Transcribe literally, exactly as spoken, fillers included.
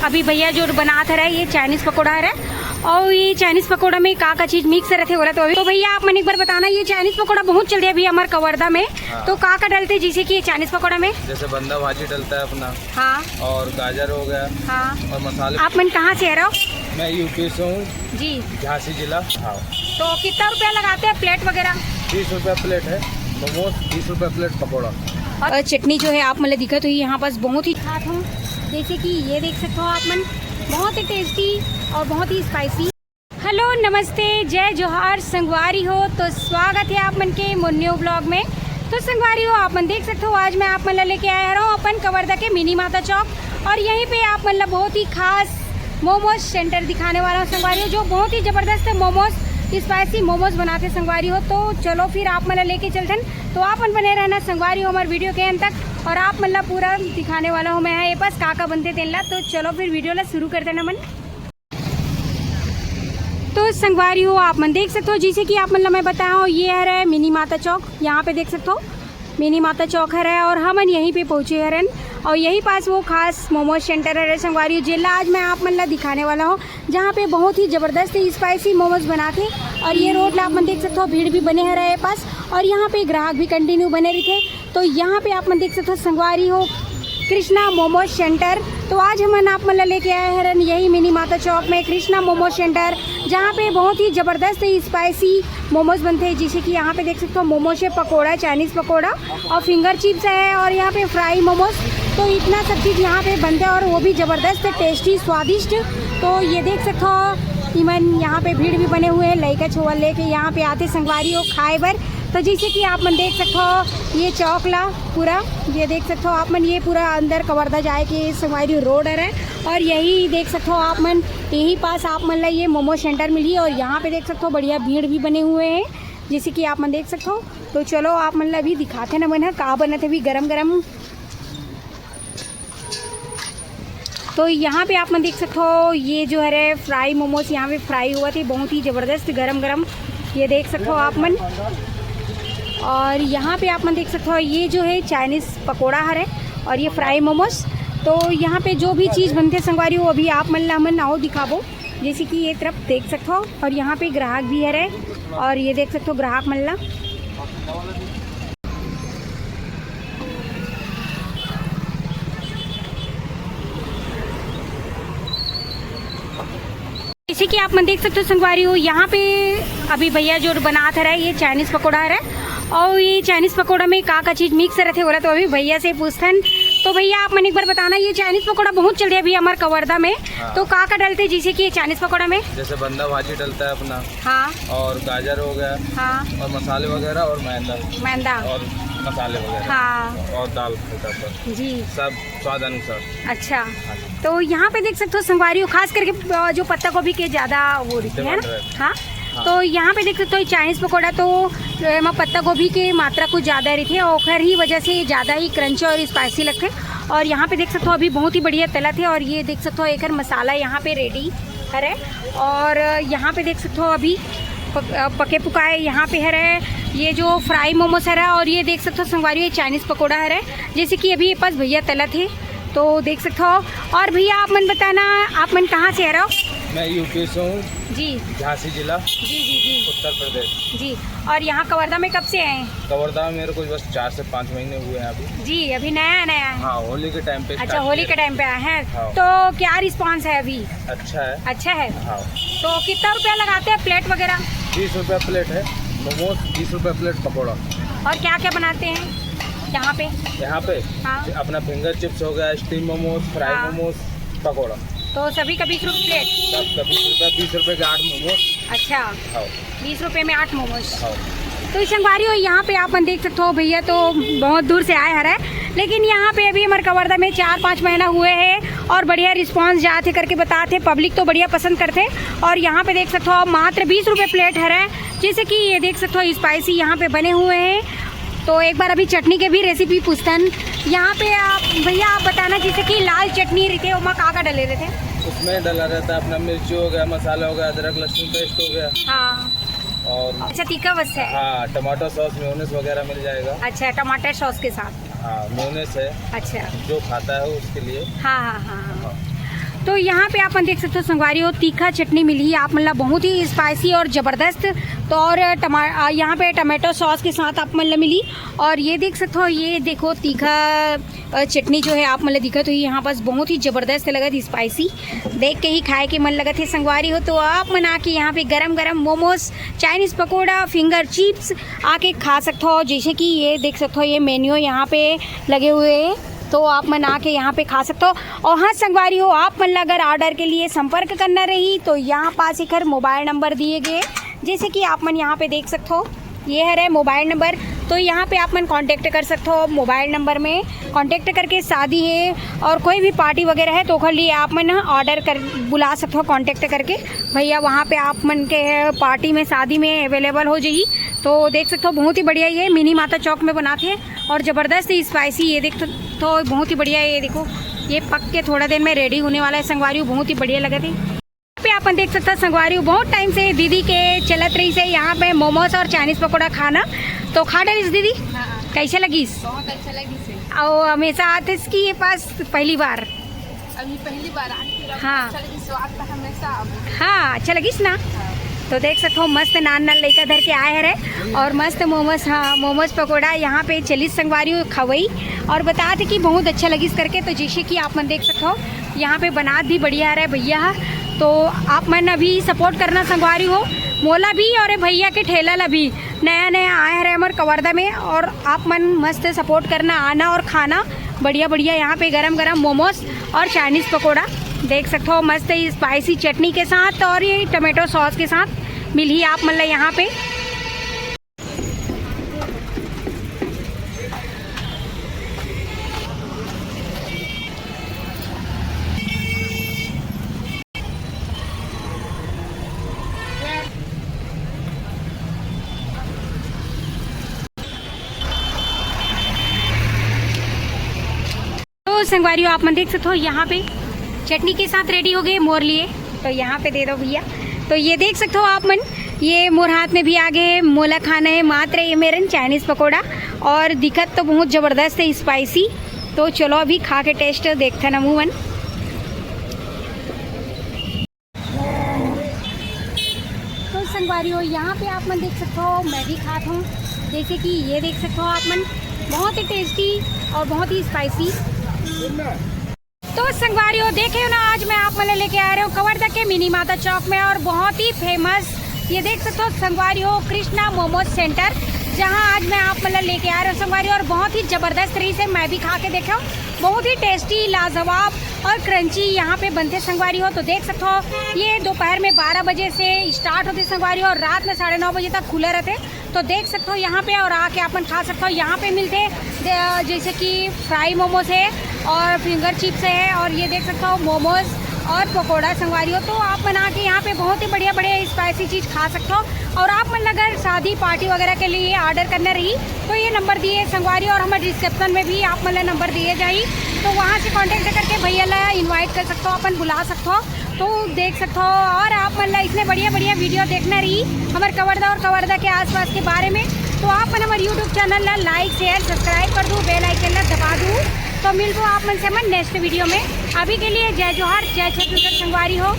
अभी भैया जो बनात हरय, ये चाइनीज पकोड़ा हरय। और ये चाइनीज पकोड़ा में का का चीज मिक्स रहथे, बोला तो अभी तो भैया आप मन एक बार बताना, ये चाइनीज पकोड़ा बहुत चलथे अभी हमर कवर्धा में। हाँ। तो का का डलथे जैसे कि ये चाइनीज पकोड़ा में? जैसे बंदा भाजी डलता है अपना। हाँ। और गाजर हो गया। हाँ। और मसाले। आप मन कहाँ से हरव? मैं यूपी से हूँ। जी। झांसी जिला। हाँ। तो कितना रुपया लगाते हैं प्लेट वगैरह? तीस रुपया प्लेट है मोमोज, तीस रुपया प्लेट पकौड़ा। और चटनी जो है आप मन ला दिखत होही यहाँ पास बहुत ही खात हूँ, जैसे कि ये देख सकते हो आप मन, बहुत ही टेस्टी और बहुत ही स्पाइसी। हेलो, नमस्ते, जय जोहार संगवारी हो। तो स्वागत है आप मन के मोर न्यू ब्लॉग में। तो संगवारी हो, आप मन देख सकते हो आज मैं आप मन ला लेके आया हूँ अपन कवर्धा के मिनी माता चौक, और यहीं पे आप मन ला बहुत ही खास मोमोज सेंटर दिखाने वाला हूँ संगवारी हो, जो बहुत ही जबरदस्त मोमोज, स्पाइसी मोमोज बनाथे संगवारी हो। तो चलो फिर आप मन ला लेके चलथन। तो आप मन बने रहना संगवारी हो हमारे वीडियो के अंत तक, और आप मन ला पूरा दिखाने वाला हूँ मैं ये पास का का बनथे तेन ला। तो चलो फिर वीडियो ला शुरू करथन हमन। तो संगवारी हो, आप मन देख सकते हो, जैसे कि आप मन ला मैं बताया हूँ, ये हरे मिनी माता चौक। यहाँ पे देख सकते हो मिनी माता चौक हरे, और हमन यहीं पे पहुँचे हरन, और यही पास वो खास मोमोज सेंटर हरे संगवारी हो, जेला आज मैं आप मन ला दिखाने वाला हूँ, जहाँ पे बहुत ही जबरदस्त स्पाइसी मोमोज बनाथे। और ये रोड ला आप मन देख सकते हो, भीड़ भी बने हरे ये पास, और यहाँ पे ग्राहक भी कंटिन्यू बने रहिथे। तो यहाँ पे आप मन देख सकते हो संगवारी हो, कृष्णा मोमोज सेंटर। तो आज हमन आप मन ला लेके आए हरन यही मिनी माता चौक में कृष्णा मोमोज सेंटर, जहाँ पे बहुत ही जबरदस्त स्पाइसी मोमोज बनथे, जैसे कि यहाँ पे देख सकते हो मोमोज से पकोड़ा, चाइनीज पकोड़ा और फिंगर चिप्स है, और यहाँ पे फ्राई मोमोज। तो इतना सब चीज़ यहाँ पे बनथे और वो भी जबरदस्त, टेस्टी, स्वादिष्ट। तो ये देख सकते हो इमन यहाँ पे भीड़ भी बने हुए हैं, लइका छुआ लेके यहाँ पे आथे संगवारी हो खाए बर। तो जैसे कि आप मन देख सकते हो ये चौक ला पूरा, ये देख सकते हो आप मन, ये पूरा अंदर कवर्धा जाए के संगवारी रोड हरे, और यही देख सकते हो आप मन, यही पास आप मन ला ये मोमो सेंटर मिली, और यहाँ पे देख सकते हो बढ़िया भीड़ भी बने हुए हैं, जैसे कि आप मन देख सकते हो। तो चलो आप मन ला भी दिखाथे ना मन ह का बनत हे अभी गरम गरम। तो यहाँ पे आप मन देख सकते हो ये जो हरे फ्राई मोमोज यहाँ पे फ्राई होवथे, बहुत ही जबरदस्त गरम गरम, ये देख सकते हो आप मन। और यहाँ पे आप मन देख सकते हो ये जो है चाइनीज पकोड़ा हरे और ये फ्राई मोमोज। तो यहाँ पे जो भी चीज़ बनथे संगवारी हो, अभी आप मन ला हमन आओ दिखाबो, जैसे कि ये तरफ देख सकते हो। और यहाँ पे ग्राहक भी हरे, और ये देख सकते हो ग्राहक मन ला। जैसे कि आप मन देख सकते हो संगवारी हो, यहाँ पे अभी भैया जो बनात हरे ये चाइनीज पकोड़ा हरे, और ये चाइनीज पकोड़ा में का का चीज मिक्स रहथे, बोला तो अभी भैया से पूछथन। तो भैया आप मन एक बार बताना, ये चाइनीज पकोड़ा बहुत चलथे अभी हमार कवर्धा में, हाँ। तो का का डलथे जैसे कि ये चाइनीज पकोड़ा में? जैसे बंदा भाजी डलता है अपना, हाँ। और गाजर हो गया, हाँ। और मसाले वगैरह और मैदा। मैदा। और मसाले वगैरह। हाँ। और दाल हल्का सा। जी। सब स्वाद अनुसार। अच्छा। हाँ जी। तो यहाँ पे देख सकते हो संगवारी हो, खास करके, अ, जो पत्ता गोभी के ज्यादा वो रहती है ना? डिमांड रहती है। हाँ। हाँ। तो यहाँ पे देख सकते हो चाइनीज पकोड़ा तो, अ, एमा पत्ता गोभी के मात्रा कुछ ज्यादा रहती है और ओखर ही वजह से ये ज्यादा ही क्रंची और स्पाइसी लगथे। और यहाँ पे देख सकते हो अभी बहुत ही बढ़िया तलत हे, और ये देख सकते हो एकर मसाला यहाँ पे रेडी हरे। और यहाँ पे देख सकते हो अभी पक-, अ, पके पुकाए यहाँ पे हरे, ये जो फ्राई मोमोज हरे, और ये देख सकते हो संगवारी ये चाइनीज पकोड़ा हरे, जैसे कि अभी ये पास भैया तलत हे, तो देख सकते हो। और भैया आप मन बताना, आप मन कहाँ से हरव? मैं यूपी से हूँ। जी। झांसी जिला। जी, जी, जी। उत्तर प्रदेश। जी। और यहाँ कवर्धा में कब से आए हैं? कवर्धा में मेरे को बस चार से पाँच महीने हुए हैं अभी। जी, अभी नया नया है। हाँ, होली के टाइम पे अच्छा, start होली किया। के टाइम पे आए हैं। हाँ। तो क्या रिस्पॉन्स है अभी? अच्छा है। अच्छा है। हाँ। तो कितना रुपया लगाते हैं प्लेट वगैरह? तीस रुपया प्लेट है मोमोज, तीस रुपया प्लेट पकौड़ा। और क्या क्या बनाते हैं यहाँ पे? यहाँ पे हाँ। अपना फिंगर चिप्स हो गया, स्टीम मोमोज, फ्राई हाँ। मोमोज, पकौड़ा। तो सभी का बीस रुपये प्लेट? सब का बीस रुपया, बीस रुपये के आठ मोमोज। अच्छा। हाँ। बीस रुपये में आठ मोमोज। हाँ। तो संगवारी हो, यहाँ पे आप मन देख सकते हो, भैया तो बहुत दूर से आए हरे, लेकिन यहाँ पे अभी हमारे कवर्धा में चार पाँच महीना हुए हैं और बढ़िया रिस्पॉन्स जात हे करके बतात हे, पब्लिक तो बढ़िया पसंद करथे। और यहाँ पे देख सकते हो आप, मात्र बीस रुपये प्लेट हरे, जैसे कि ये देख सकते हो स्पाइसी यहाँ पे बने हुए हैं। तो एक बार अभी चटनी के भी रेसिपी पूछतन। यहाँ पे आप, भैया आप बताना, जैसे कि लाल चटनी रहती है, ओमा का का डले रहते? उसमें डला रहता है अपना मिर्ची हो गया, मसाला हो गया, अदरक लहसुन पेस्ट हो गया। हाँ। और अच्छा, तीखा बस है? हाँ, टमाटो सॉस, मेयोनेज़ वगैरह मिल जाएगा। अच्छा, टमाटर सॉस के साथ? हाँ, मेयोनेज़ है। अच्छा। जो खाता है उसके लिए। हाँ, हाँ, हाँ, हाँ। हाँ। तो यहाँ पे आप मन देख सकते हो संगवारी हो, तीखा चटनी मिली आप मन ला, बहुत ही स्पाइसी और जबरदस्त। तो और टमा अ, यहाँ पे टमाटो सॉस के साथ आप मन ला मिली। और ये देख सकते हो, ये देखो तीखा अ, चटनी जो है आप मन ला दिखत होही, यहाँ पास बहुत ही जबरदस्त लगत हे, स्पाइसी। देख के ही खाए के मन लगत हे संगवारी हो। तो आप मन आके यहाँ पे गरम गरम momos, Chinese pakora, finger chips आके खा सकते हो। जैसे कि ये देख सकते हो, ये मेन्यू यहाँ पे लगे हुए हैं, तो आप मन आके यहाँ पे खा सकते हो। और हाँ संगवारी हो, आप मन ला अगर ऑर्डर के लिए संपर्क करना रही तो यहाँ पास एकर मोबाइल नंबर दिए गए, जैसे कि आप मन यहाँ पे देख सकते हो, ये हरे मोबाइल नंबर। तो यहाँ पे आप मन कॉन्टैक्ट कर सकते हो, मोबाइल नंबर में कॉन्टैक्ट करके शादी है और कोई भी पार्टी वगैरह है तो ओकर लिए आप मन ऑर्डर कर बुला सकते हो कॉन्टैक्ट करके। भैया वहाँ पे आप मन के पार्टी में, शादी में अवेलेबल हो जाही। तो देख सकते हो, बहुत ही बढ़िया ये मिनी माता चौक में बनाते हैं और ज़बरदस्त ही स्पाइसी। ये देख तो, तो बहुत ही बढ़िया, ये देखो, ये पक के थोड़ा देर में रेडी होने वाला है संगवारी, बहुत ही बढ़िया लगत हे। यहाँ पे आप मन देख सकते हो संगवारी, बहुत टाइम से दीदी के चलत रहिस हे यहाँ पे मोमोज और चाइनीज पकौड़ा खाना। तो खा डरिस दीदी, हाँ। कैसे लगिस? बहुत अच्छा लगिस हे। और हमेशा आते इसकी ये पास पहली बार? अभी पहली बार आके, हाँ। अच्छा लगिस, स्वाद तो हमेशा आवे। हाँ, अच्छा लगिस ना? हाँ। तो देख सकते हो, मस्त नान नान लइका धर के आए हरे और मस्त मोमोज, हाँ, मोमोज पकौड़ा यहाँ पे चलिस संगवारी हो खवई। और बतात हे कि बहुत अच्छा लगिस करके। तो जैसे कि आप मन देख सकते हो, यहाँ पे बनात भी बढ़िया हरे भैया ह। तो आप मन अभी सपोर्ट करना संगवारी हो, मोला भी और ए भैया के ठेला ला भी। नया नया आए हरे हमर कवर्धा में और आप मन मस्त सपोर्ट करना, आना और खाना बढ़िया बढ़िया। यहाँ पे गरम गरम मोमोज और चाइनीज पकौड़ा देख सकते हो, मस्त ही स्पाइसी चटनी के साथ और ये टोमेटो सॉस के साथ मिलही आप मन ला यहाँ पे। तो संगवारी हो, आप मन देख सकते हो यहाँ पे चटनी के साथ रेडी हो गए मोर लिए। तो यहाँ पे दे दो भैया। तो ये देख सकते हो आप मन, ये मोर हाथ में भी आ गए, मोला खाना है मात्र ये मेरन चाइनीज पकौड़ा। और दिखत तो बहुत जबरदस्त है, स्पाइसी। तो चलो अभी खा के टेस्ट देखथन हमू मन। तो संगवारी हो, यहाँ पे आप मन देख सकते हो, मैं भी खात हूँ। जैसे कि ये देख सकते हो आप मन, बहुत ही टेस्टी और बहुत ही स्पाइसी। तो संगवारी हो, देखे हो ना, आज मैं आप मन ला लेके आ रहे हूँ कवर्धा के मिनी माता चौक में और बहुत ही फेमस, ये देख सकते हो संगवारी हो, कृष्णा मोमोज सेंटर, जहाँ आज मैं आप मन ला लेके आ रहे हूँ संगवारी हो। और बहुत ही जबरदस्त रहिस हे, मैं भी खा के देखे हूँ, बहुत ही टेस्टी, लाजवाब और क्रंची यहाँ पे बनथे संगवारी हो। तो देख सकते हो, ये दोपहर में बारह बजे से स्टार्ट होथे संगवारी हो और रात में साढ़े नौ बजे तक खुला रहथे। तो देख सकते हो यहाँ पे और आके आप मन खा सकते हो। यहाँ पे मिलथे ज-, जैसे कि फ्राई मोमोज है और फिंगर चिप्स है और ये देख सकते हो मोमोज और पकौड़ा संगवारी हो। तो आप मन आके यहाँ पे बहुत ही बढ़िया बढ़िया स्पाइसी चीज़ खा सकते हो। और आप मन ला अगर शादी पार्टी वगैरह के लिए ऑर्डर करना रही तो ये नंबर दिए संगवारी और हमर डिस्क्रिप्शन में भी आप मन ला नंबर दिए जाही। तो वहाँ से कॉन्टैक्ट करके भैया ला इनवाइट कर सकते हो, अपन बुला सकते हो। तो देख सकते हो और आप मन ला इसने बढ़िया बढ़िया वीडियो देखना रही हमर कवर्धा और कवर्धा के आसपास के बारे में। तो आप मन हमर यूट्यूब चैनल ला लाइक, शेयर, सब्सक्राइब कर दू, बेल आइकन ला दबा दू। तो मिलबो आप मन से हमर नेक्स्ट वीडियो में। अभी के लिए जय जोहार, जय छत्तीसगढ़ संगवारी हो।